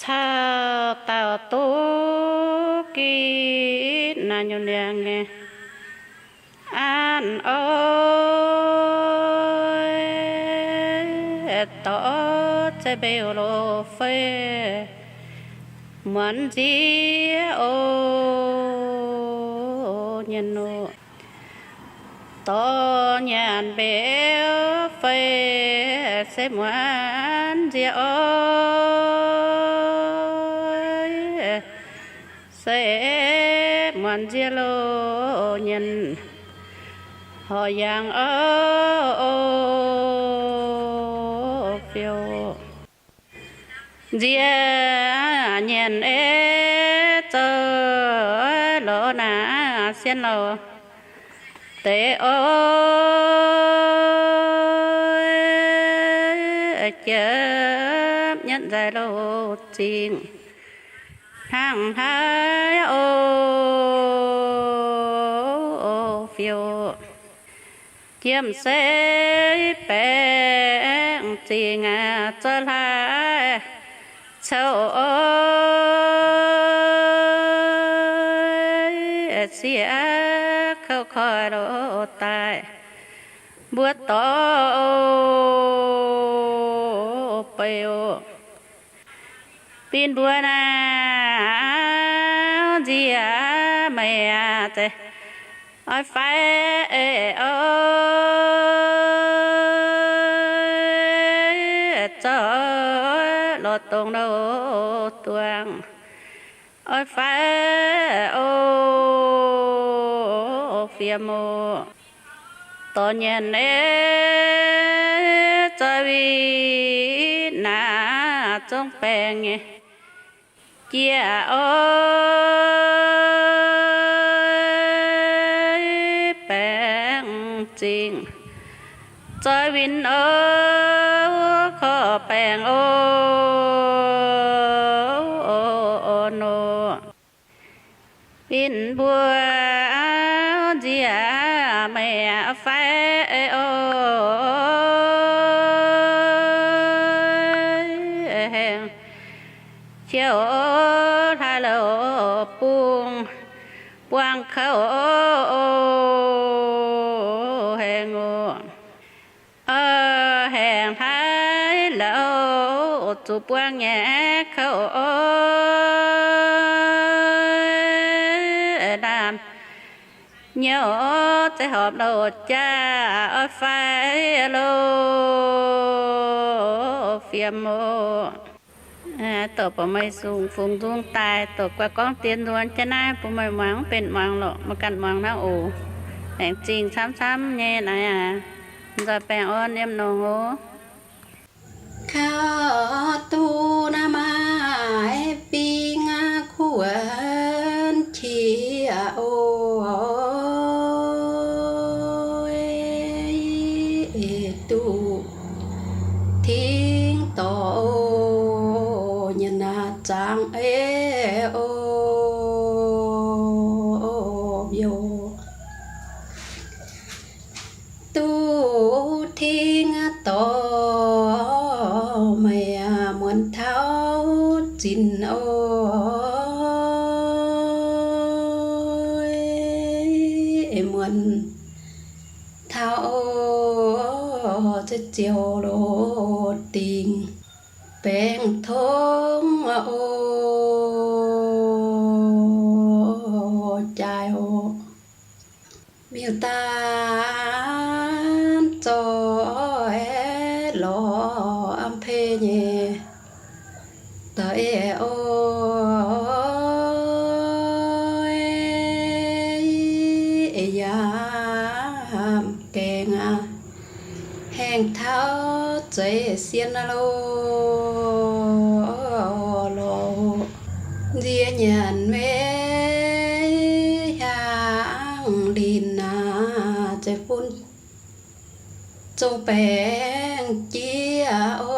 Caux dauh duqv gitv naaiv nyungc ndiangx nyei, an oix dorh zeiv-mbeu loz fei muonz nziex o, nyanc o. Dorh nyanc mbeu fei se muonz nziex oix, se muonz nziex loz nyanc horc yangh o, fiou. Nziex nyanc ei zoux lorz naaic sien lauh deix oix, jepv nyanc nzaic loz zingh hnangv haaix o, fiou. Jiem se baengh zingh aqv, zorqv hlaax couv oix, sieqv kouv koiv loz daaih mbuo dorh o, beiv o. Bin mbuo naaic, nziex meih aac, oix fai oix zorqv lorz dongh loz duangh, oix fai o, fiem o. Dorh nyanc ei zoih win naaic zong baengh nyei jiex oix, baengh zingh zoih win o, korv baengh o, o, o, nor. Bin mbuo nziex meih fai oix, haengh ciouv hlaax louc bung buangh kouv haengh oc. Haengh hlaax louc zuqc buangh nyei kouv oix, naamh nyouv zeiz horpc louc jaax oix fai loz fiem oc. Dorh bun meih sung fungx nzung daaih, dorh guaix gorngv dien nzuonx jienv naaiv bun meih muangx, benx muangx lorqc, meih ganh muangx hnangv oc. Aengx zingh camv-camv nyei naaiv aac. Nzoih baengh orn yiem nongx oc. Kaux duqv naaiv maaih bingx kuonx qiex oc, duqv tingx dorc nyanc zangx ei oc, mbiouh. Duqv tingx dorc meih muonz taux zinc oc, muonz taux ziouc loz dingc baengh tongx oc, jaaix oc. Miuc-daanh zorqv lorz am pei nyei deix oc, yaac gaengh aqv. Haengh taux zeix sien loz lorz, nziex nyanc mei hiaangx linh aac, zeiv-fun zong baengh jiex oc,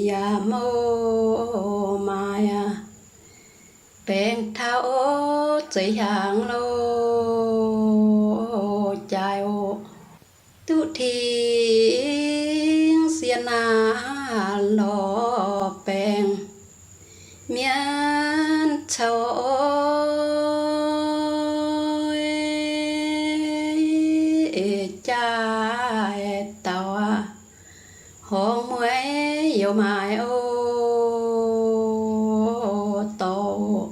yaac mouc maaih aac, baengh taux zeix hiaangx loz jaaix oc. Duqv tingx sien aac lorz baengc mienv coux jaa dauh horngz mueiz youc maaic oc dorc.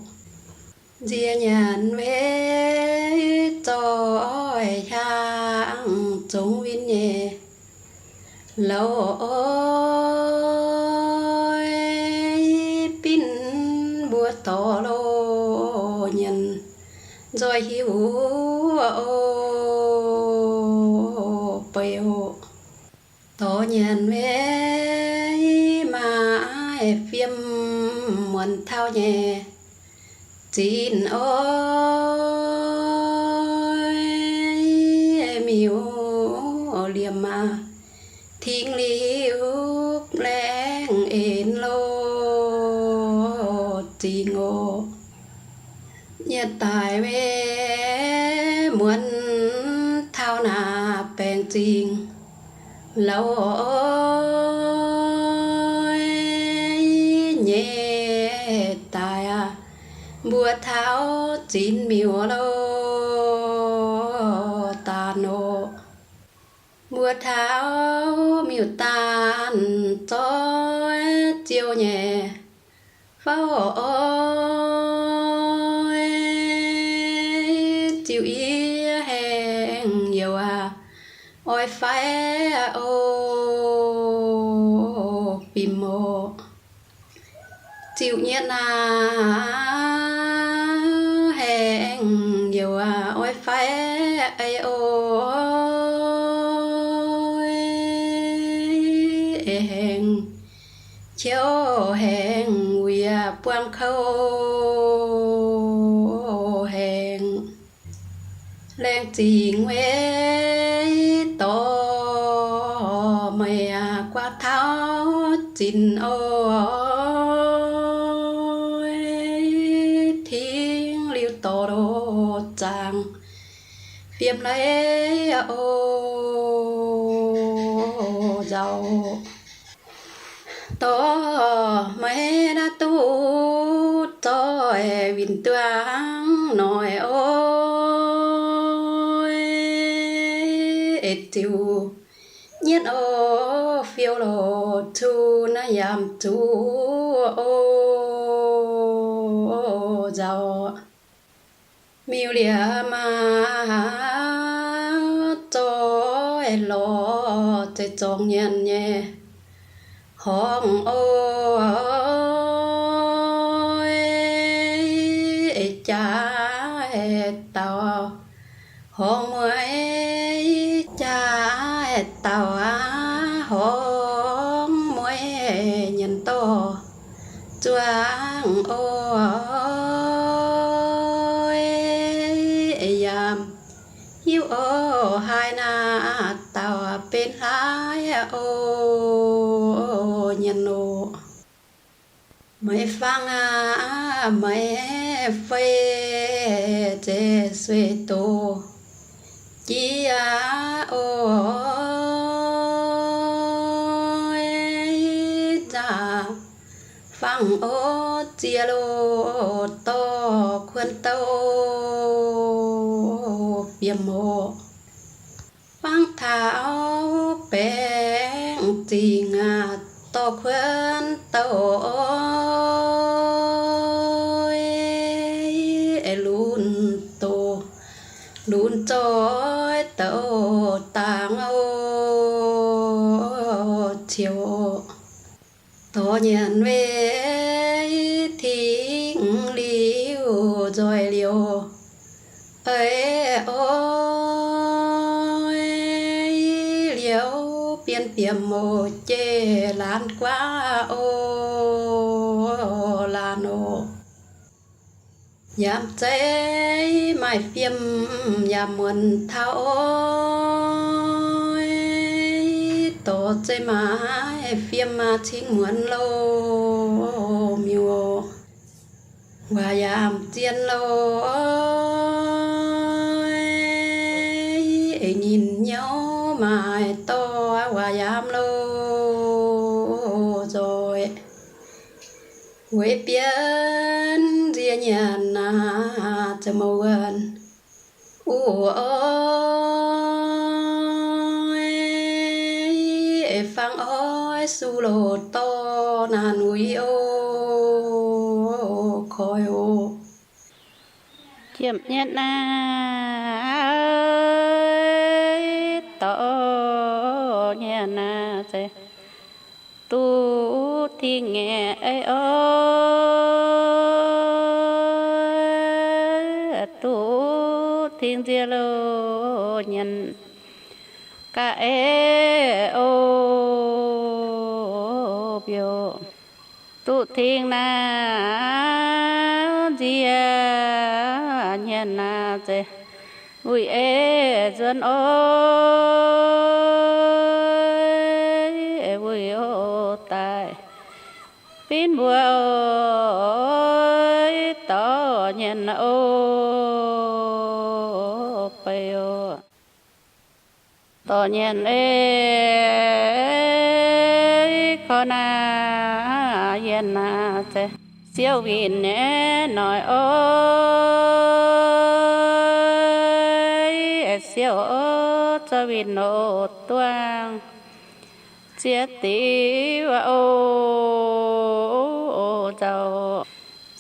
Nziex nyanc weic zoih hiaangx zongx win nyei louh oix binc mbuo dorc loh nyanc nzoih hiuv oc beic oc. Dorc nyanc weic maaih fiem muonz tauv nyei zinx oix miuc liemh aac, tingx liuz laengz en loh zingx oc. Nyietc daic weic muonz tauv naaic baengc zingh louh oix nyeic daic aac, mbuo tauv zinx miuc loh daanh oc. Mbuo tauv miuc daanh zoih ziouc nyei fauv oix ziouc yie haengh youc aac, oix faix oc fim oc. Ziouc nyietv naaic haengh youc aac, oix faix ei oc, ei haengh qiouv haengh wuic buangv kouv haengh. Laengz zingh weic dorc meih aac, guaax tauv zinx oc, tingx liuz dorc loh zaangc fiem leiz oc nzauc. Dorc meih naaiv duqv zoih winh duangv noic oc, ziouc nyietv oc fiou loh zuqc naaiv yaac zuqc oc nzauc. Miuc liemh aac, zoih lorz zeiz zorngh nyanc nyei horngh oix jaaix dauh horngh mueiz, jaaix dauh aqv horngh mueiz nyanc dorh zuangx oix yaac hiuv oc, haaix naaic dauh benx hlaaix oc nyanc oc. Meih fangx aqv, meih fei zeiz sueih doz jiex aqv oc. Nzangc fangx oc, ziex loh dorh kuonx douc fiem oc. Fangx taux baengh zingh aqv, dorh kuonx douc oix lunx doz, lunx zoih douc dangx oc ciouc. Dorh nyanc weic tingx liuz nzoih liouh eix oix, liouh bienh biemc oc, jeiv laanh guaav oc, laanh oc. Yaac zeiz maaih fiem yaac muonz taux oix, dorh zeiv maaih fiem cingx muonz loh miuc oc. Waac yaamv zien loh, eix nyinh nyouv maaih dorh waac yaamv loh. nzoih. Weic bienh nziex nyanc naaic ziouc mouc wuonh. O, oix fangx oix suv loz dorh naanc wuic o, koiv o. Jiem nyei naaiv dorh nyanc naaic, duqv tingx nyei o, duqv tingx nziex loz nyanc ga'eix o, mbiouh. Duqv tingx naaiv nziex nyanc naaic, wuic ei nzuonx o, wuic o daaih. Binv mbuo dorh nyanc o, beiv o. Dorh nyanc ei, korv naaic yienh naaic, siouv winh nyei noic o, siouv o, zorqv winh o duangv ziex diuv o, nzauh.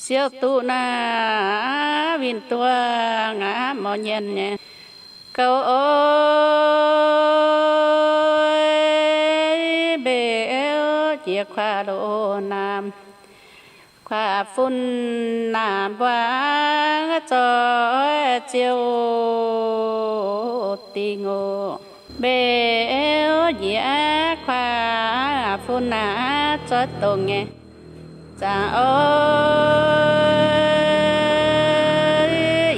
Siouv duqv naaiv winh duangv aqv, mouc nyanc nyei gouv o, mbeu jiex kuaav loz naamh, kuaav fun naamh mbuangz zoih ziouc dingh o. Mbeu jiex kuaav fun naamh zoih dongh nyei zaangc o,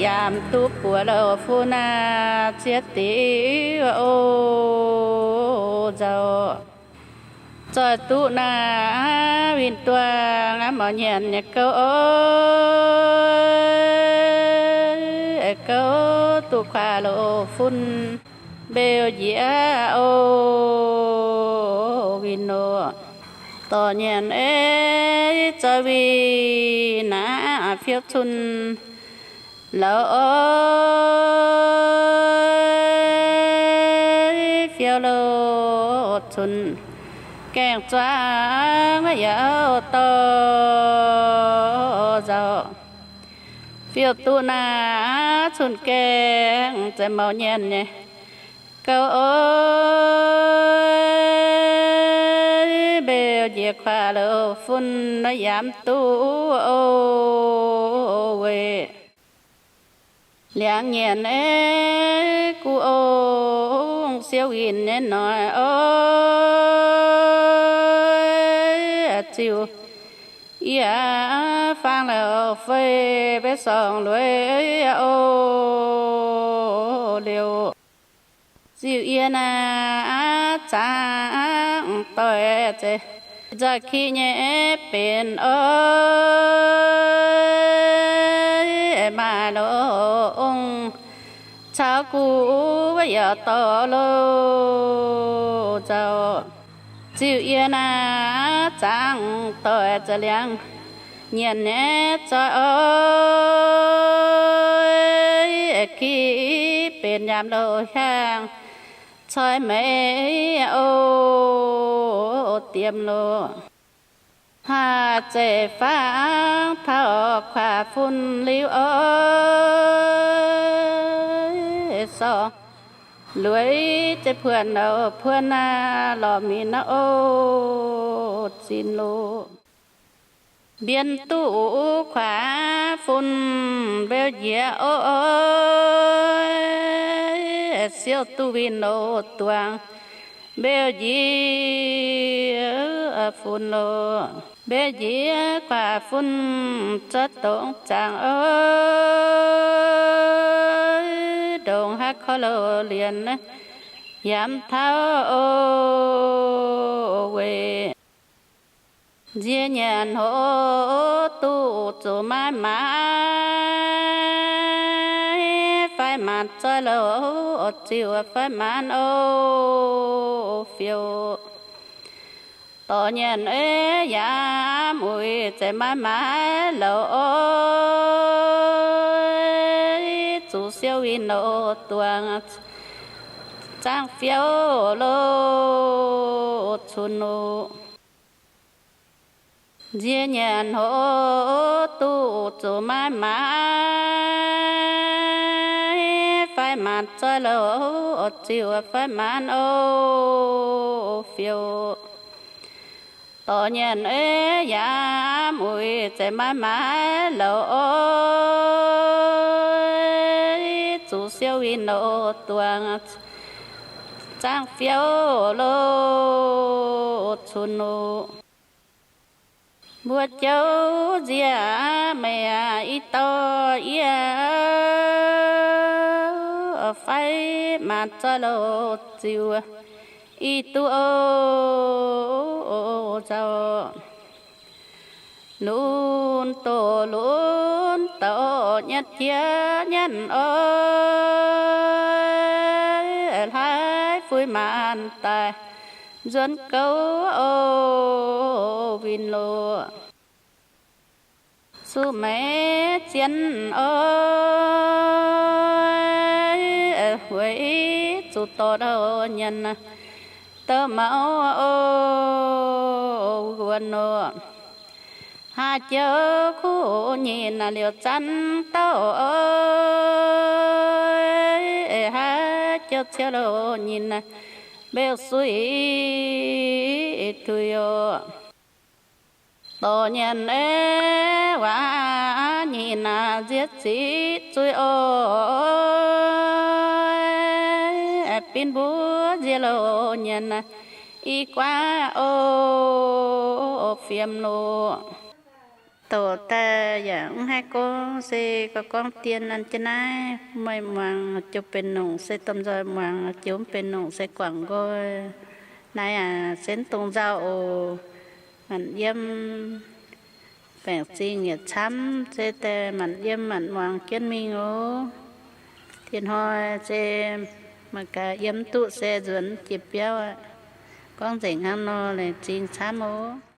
yaac duqv buoz loz fun naamh ziex diuv o, nzauh. Zoih duqv naaiv winh duangv aqv, mouc nyanc nyei gouv o, gouv duqv kuaav loz fun mbeu jiex o, winh o. Dorh nyanc ei, zoih winh naaiv fiou cun louz o, fiou louz cun gaengh zuangv yaac dorh nzauh. Fiou duqv naaiv cun gaengh za'gengh mouc nyanc nyei gouv o, mbeu jiex kuaav loz fun naaiv yaac duqv o, weic liangx nyanc ei, guv ong siouv winh nyei noic o, ziux yie fangx louz fei mbiav sorngx lueiz o, liouh ziux yie naaiv zaangv doic zeiz nzoih kiv nyei benx o, maaih loz ong caux guv yaac dorh loz nzauh. Ziux yie naaiv zaangv doic za'liangx nyanc nyei zoih o, kiv benx nyaam loz hiaangx coi meix o, diemx loz. Haaix zeiz fangx taux kuaav fun liuz o, sorng lueiz zeiv puonh o, puonh naaiv lorz mingh naaiv o, zinh loz. Mbienv duqv kuaav fun mbeu njiec o, siouv duqv winh loz duangv mbeu njiec fun loz. Mbeu njiec kuaav fun zorqv dongh zaangc o, ndongc haaix korv loz lienz naaiv yaac mv tauv o, weic nziex nyanc hlo duqv zuqc maiv maaiz fai maanc zoih loz ziux fai maanc o, fiou Dorh nyanc ei yaac muic, zeiz maiv maaih louc oix, zuqc siou win loz duangc, zaangv fiou loz cunx nuqv. Nzie nyanc hov duqv zuqc maiv maaih, fai maanc zoih loz ziux fai maanc oix fiou. Dorh nyanc ei yaac muic, zeiz maiv maaih louc oix, zuqc siou win loz duangc, zaangv fiou loz cunx nuqv. Mbuo jouv nziex meih aac, i dorh yie fai maanc zoih loz ziux, i duqv nzauh lunx doqc lunx doqc, nyanc jiex nyanc oix, hlaaix fuix maanc daaih nzuonx gouv oix win loz. Zuqc meix zien oix, weic zuqc dorh ndau nyanc douc maux oix wuonx nor. Haaix joux kuv nyinh liouc zanv dauh oix, haaix joux ciouv loz nyinh mbeu suiv tuix oc. Dorh nyanc ei waac nyinh nziex ziqc zuiz oc, bin mbuo nziex loz nyanc i guaav oc, fiem loz. Doqc daaih yaac mv haih gorngv, se gorngv dien an jienv naaiv, meih muangx jomc benx nongc se domh nzoih muangx, jomc benx nongc se guangc nqoi. Naaiv aac se mv dungx nzauh oc. Maanc yiem baengc zingh yietc camv, se daaih maanc yiem maanc muangx jienv mingh oc. Tin hnoi se mangc gaax yiem mv duqv se nzuonx jiex biauv aqv. Gorngv nzengc hnangv nor laengz zingh camv oc.